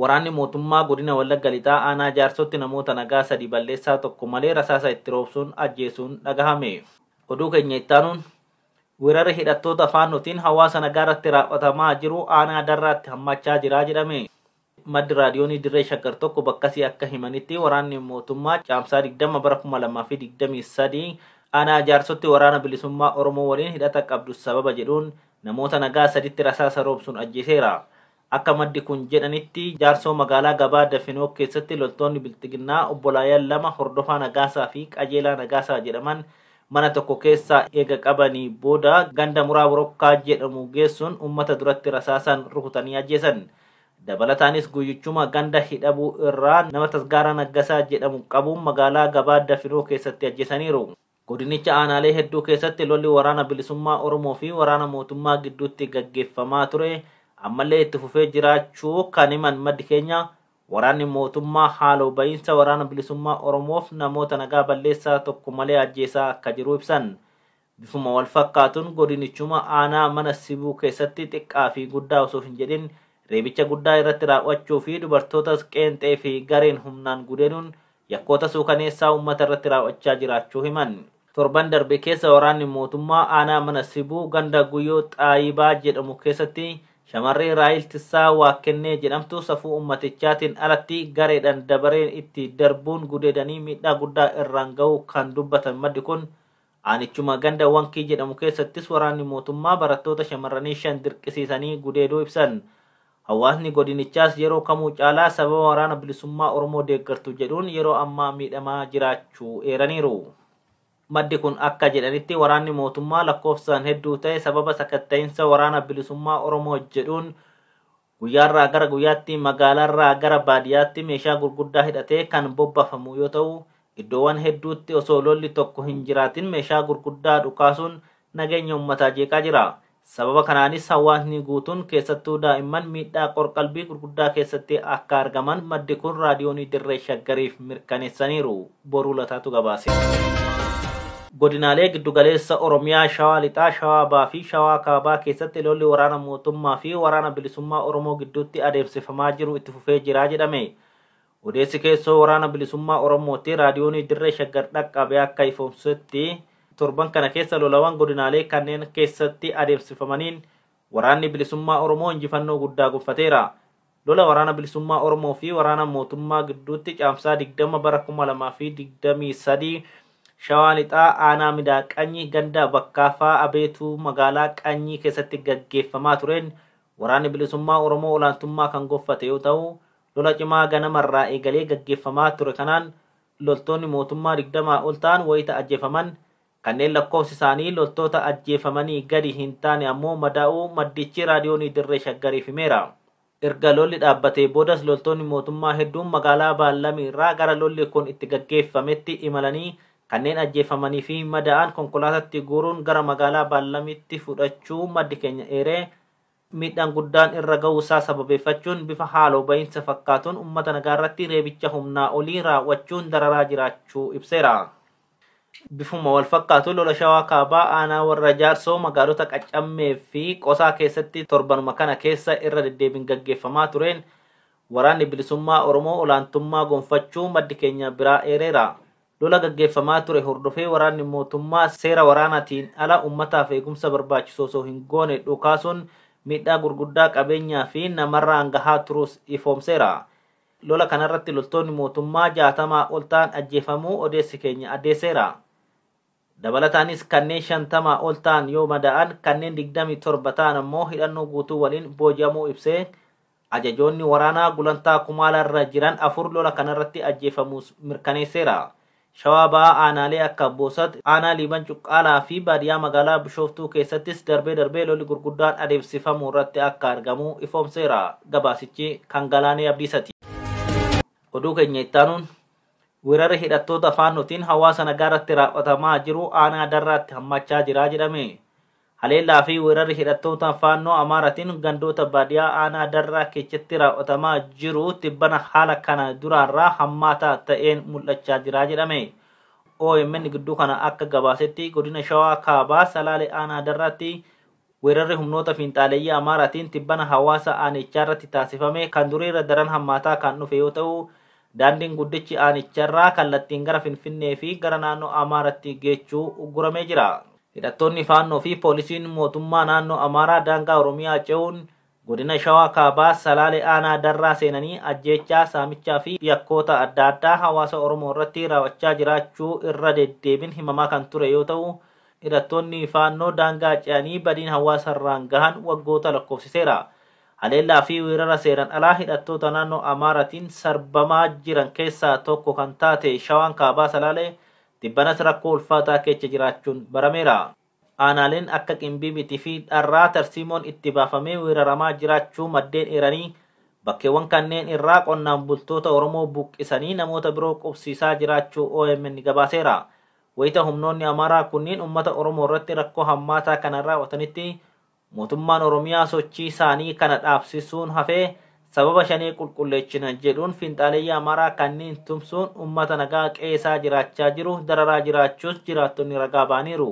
Waraanni mootummaa godina Wallagga Lixaa aanaa Jaarsootti namoota nagaa 3 balleessaa tokko malee rasaasa itti roobsuun ajjeesuun dhagahame. Oduu keenya ittaanuun weerarri hidhattoota faannootiin hawaasa nagaa irratti raawwatamaa jiru aanaa Darraatti hammachaa jira jedhame. Maddi raadiyoonii Dirree Shaggar tokko bakkasii akka himanitti waraanni mootummaa caamsaa 20 bara 2023 aanaa Jaarsootti waraana bilisummaa Oromoo waliin hidhata qabdu sababa jedhuun namoota nagaa 3tti rasaasa roobsuun ajjeeseera. Akka maddi kun jedhanitti Jaarsoo magaalaa gabaa Dafinoo keessatti loltoonni Bilxiginnaa obbolaayan 2 Hordofaa Nagaasaa fi Qajeelaa Nagaasaa jedhaman mana tokko keessaa eega qabanii booda ganda muraa Borokkaa jedhamu geessuun uummata duratti rasaasaan rukutanii ajjeesan. Dabalataanis guyyichuma ganda hidhabuu irraa nama Tasgaaraa Naggasaa jedhamu qabuun magaalaa gabaa Dafinoo keessatti ajjeesaniiru. Godinicha aanaalee hedduu keessatti lolli waraana bilisummaa Oromoo fi waraana mootummaa gidduutti gaggeeffamaa ture ammallee itti fufee jiraachuu kan himan maddi keenya waraanni mootummaa haaloo ba'iinsa waraana bilisummaa Oromoof namoota nagaa balleessaa tokko malee ajjeesaa akka jiru ibsan. Bifuma wal fakkaatuun godinichuma aanaa mana Sibuu keessatti xiqqaa fi guddaa osoo hin jedhin reebicha guddaa irratti raawwachuu fi dubartootas qeenxee fi gareen humnaan gudeeduun yakkoota suukaneessaa uummata irratti raawwachaa jiraachuu himan. Torban darbe keessa waraanni mootummaa aanaa mana Sibuu ganda Guyyoo Xaayibaa jedhamu keessatti shamarree Raayil Tissaa Waaqennee jedhamtu safuu uummatichaatiin alatti gareedhaan dabareen itti darbuun gudeedanii miidhaa guddaa irraan ga'uu kan dubbatan maddi kun aanichuma ganda Wankii jedhamu keessattis waraanni mootummaa barattoota shamarranii 5 dirqisiisanii gudeeduu ibsan. Hawaasni godinichaas yeroo kamuu caalaa sababa waraana bilisummaa Oromoo deeggartu jedhuun yeroo ammaa miidhamaa jiraachuu eeraniiru. Maddi kun akka jedhanitti waraanni mootummaa lakkoofsaan hedduu ta'e sababa sakatta'iinsa waraana bilisummaa Oromoo jedhuun guyyaarraa gara guyyaatti magaalaarraa gara baadiyyaatti meeshaa gurguddaa hidhatee kan bobbafamu yoo ta'u iddoowwan hedduutti osoo lolli tokko hin jiraatin meeshaa gurguddaa dhukaasuun nageenya uummataa jeeqaa jira. Sababa kanaanis hawaasni guutuun keessattuu daa'imman miidhaa qorqalbii gurguddaa keessatti akka argaman maddi kun raadiyoonii Dirree Shaggariif mirkaneessaniiru. Boruu Lataatu gabaase. Godinaalee giddugaleessa Oromiyaa Shawaa Lixaa, Shawaa Bahaa fi Shawaa Kaabaa keessatti lolli waraana mootummaa fi waraana bilisummaa Oromoo gidduutti adeemsifamaa jiru itti fufee jira jedhame. Odeessi keessoo waraana bilisummaa Oromootti raadiyoonii Dirree Shaggar dhaqqabe akka ifoomsetti torban kana keessa lolawwan godinaalee kanneen keessatti adeemsifamaniin waraanni bilisummaa Oromoo injifannoo guddaa gonfateera. Lola waraana bilisummaa Oromoo fi waraana mootummaa gidduutti caamsaa 20 bara 2023 Shawaa Lixaa aanaa Midaaqanyi ganda Bakkaafaa Abeetuu magaalaa Qanyii keessatti gaggeeffamaa tureen waraanni bilisummaa Oromoo olaantummaa kan gonfate yoo ta'u lola cimaa ganamarraa eegalee gaggeeffamaa ture kanaan loltoonni mootummaa 20 ol ta'an wayita ajjeefaman kanneen lakkoofsi isaanii loltoota ajjeefamanii gadi hin taane ammoo madaa'uu maddichi raadiyoonii Dirree Shaggariif himeera. Erga lolli dhaabbatee boodas loltoonni mootummaa hedduun magaalaa Baallamii irraa gara lolli kun itti gaggeeffametti imalanii kanneen ajjeefamanii fi madaa'an konkolaataatti guuruun gara magaalaa Baallamiitti fudhachuu maddi keenya eeree miidhaan guddaan irra ga'uusaa sababeeffachuun bifa haaloo ba'iinsa fakkaatuun uummata nagaa irratti reebicha humnaa olii raawwachuun dararaa jiraachuu ibseera. Bifuma wal fakkaatu lola Shawaa Kaabaa aanaa warra Jaarsoo magaalota Qaccammee fi Qosaa keessatti torbanuma kana keessa irra deddeebiin gaggeeffamaa tureen waraanni bilisummaa Oromoo olaantummaa gonfachuu maddi keenya biraa eereera. Lola gaggeeffamaa ture hordofee waraanni mootummaa seera waraanaatiin ala uummataaf eegumsa barbaachisu osoo hin goone dhukaasuun miidhaa gurguddaa qabeenyaa fi namarraan gahaa turuus ifoomseera. Lola kanarratti loltoonni mootummaa 60 ol ta'an ajjeefamuu odeessi keenya addeesseera. Dabalataanis kanneen 50 ol ta'an yoo madaa'an kanneen 27 ta'an ammoo hidhannoo guutuu waliin booji'amuu ibsee ajajoonni waraanaa gulantaa kumaalaarra jiran 4 lola kanarratti ajjeefamuus mirkaneesseera. Shawaa Bahaa aanaalee akka Boosat, aanaa Liiban Cuqqaalaa fi baadiyyaa magaalaa Bishooftuu keessattis darbee darbee lolli gurguddaan adeemsifamuu irratti akka argamu ifoomseera. Gabaasichi kan Galaanee Abdiisati. Oduu keenya ittaanuun weerarri hidhattoota faannootiin hawaasa nagaa irratti raawwatamaa jiru aanaa Darraatti hammachaa jira jedhame. Haleellaa fi weerarri hidhattoota faannoo Amaaraatiin gandoota baadiyyaa aanaa Darraa keessatti raawwatamaa jiru tibbana haala kana duraarraa hammaataa ta'een mul'achaa jira jedhame. OMN gidduu kana akka gabaasetti godina Shawaa Kaabaa Salaalee aanaa Darraatti Weerarri humnoota fiinxaaleeyyii Amaaraatiin tibbana hawaasa aanichaa irratti taasifame kan duriirra daran hammaataa kan dhufe yoo ta'u, daandiin guddichi aanicharraa kallattiin gara Finfinnee fi gara naannoo Amaaratti geechuu uguramee jira. Hidhattoonni Faannoo fi poolisiin mootummaa naannoo Amaaraa daangaa Oromiyaa ce'uun godina Shawaa Kaabaa Salaalee aanaa Darraa seenanii ajjeechaa, saamichaa fi yakkoota adda addaa hawaasa Oromoo irratti raawwachaa jiraachuu irra deddeebiin himamaa kan ture yoo ta'u, hidhattoonni Faannoo daangaa ce'anii badiin hawaasa irraan gahan waggoota lakkoofsiseera. Haleellaa fi weerara seeraan alaa hidhattoota naannoo Amaaraatiin sarbamaa jiran keessaa tokko kan taate Shawaan Kaabaa Salaalee tibbanas rakkoo ulfaataa keessa jiraachuun barameera. Aanaaleen akka Qimbiibitii fi Dharraa tarsiimoon itti baafamee weeraramaa jiraachuu maddeen eeranii bakkeewwan kanneen irraa qonnaan bultoota Oromoo buqqisanii namoota biroo qubsiisaa jiraachuu OMN gabaaseera. Wayita humnoonni Amaaraa kunniin uummata Oromoo irratti rakkoo hammaataa kana raawwatanitti mootummaan Oromiyaa sochii isaanii kana dhaabsisuun hafee sababa shanee qulqulleechina jedhuun fiinxaaleeyyii Amaaraa kanneen tumsuun uummata nagaa qeesaa jiraachaa jiru dararaa jiraachuus jiraattonni ragaa ba'aniiru.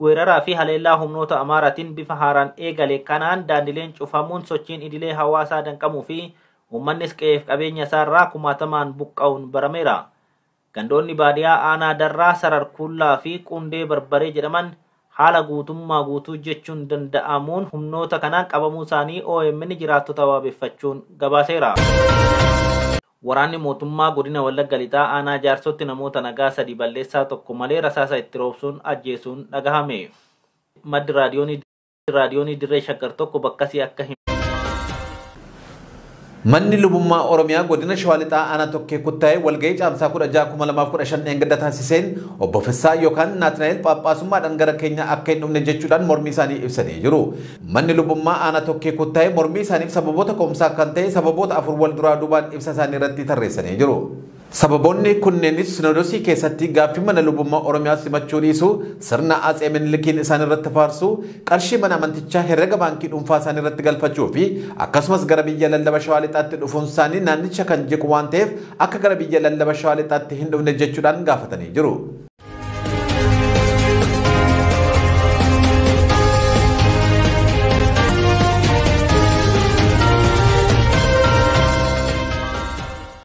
Weeraraa fi haleellaa humnoota Amaaraatiin bifa haaraan eegale kanaan daandileen cufamuun sochiin idilee hawaasaa danqamuu fi uummannis qe'eef qabeenya isaarraa kumaatamaan buqqa'uun barameera. Gandoonni baadiyaa aanaa Darraa, Sararkullaa fi Qundee Barbaree jedhaman haala guutummaa guutuu jechuun danda'amuun humnoota kanaan qabamuu isaanii OMN jiraattota wabeeffachuun gabaaseera. Waraanni mootummaa godina Wallagga Lixaa aanaa Jaarsootti namoota nagaa sadi balleessaa tokko malee rasaasa itti roobsuun ajjeesuun dhagahame. Maddi raadiyoonii Dirree Shaggar tokko bakkasii akka hin Manni lubummaa Oromiyaa godina Shawaa Lixaa aanaa Tokkee Kuttaayee walgahii caamsaa 16/2015 dheengadda taasiseen obbo Fissaa yookaan Naatnaa'el Phaaphaasummaadhaan gara keenya akka hin dhufne jechuudhaan mormii isaanii ibsanii jiru. Manni lubummaa aanaa Tokkee Kuttaayee mormii isaaniif sababoota ka'umsaa kan ta'e sababoota afur wal duraa duubaan ibsa isaanii irratti tarreessanii jiru. Sababoonni kunneenis sinodosii keessatti gaaffii mana lubummaa Oromiyaa simachuu dhiisuu, sirna Atsee Minilikiin isaan irratti faarsuu, qarshii mana amantichaa herrega baankii dhuunfaa isaan irratti galfachuu fi akkasumas gara biyya lallaba Shawaa Lixaatti dhufuun isaanii naannicha kan jeequ waan ta'eef akka gara biyya lallaba Shawaa Lixaatti hin dhufne jechuudhaan gaafatanii jiru.